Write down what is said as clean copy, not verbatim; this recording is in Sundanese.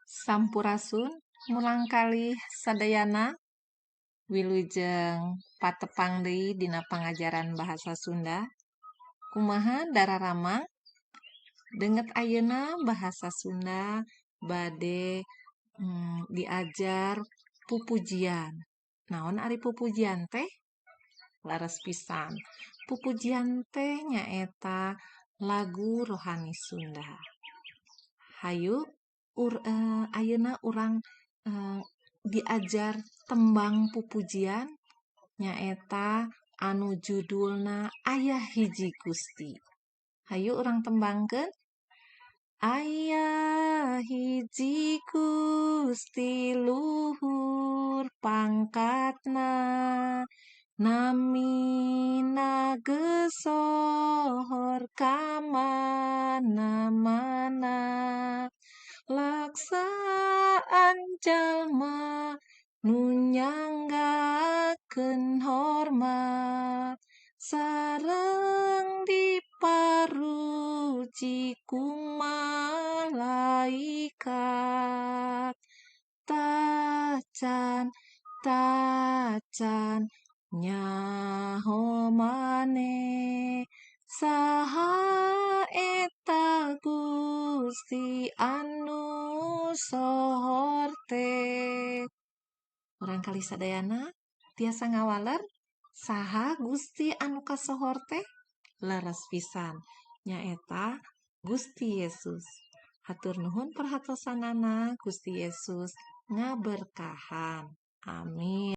Sampurasun murangkalih sadayana wilujeng patepang deui dina pangajaran bahasa Sunda. Kumaha dararamang? Denget ayeuna bahasa Sunda bade diajar pupujian. Naon ari pupujian teh? Leres pisan. Pupujian teh nyaeta lagu rohani Sunda. Hayu ayeuna urang diajar tembang pupujian nyaeta anu judulna Aya Hiji Gusti. Hayu urang tembangkeun. Aya hiji Gusti luhur pangkatna, namina gesohor ka mana-mana. Laksaan jalma nu nyanggakeun hormat, sareng diparuji ku malaikat. Tacan tacan nyaho maneh, saha eta Gusti anu sohor teh. Murangkalih sadayana tiasa ngawaler saha Gusti anu kasohor teh? Leres pisan, nyaeta Gusti Yesus. Hatur nuhun perhatosanana, Gusti Yesus ngaberkahan. Amin.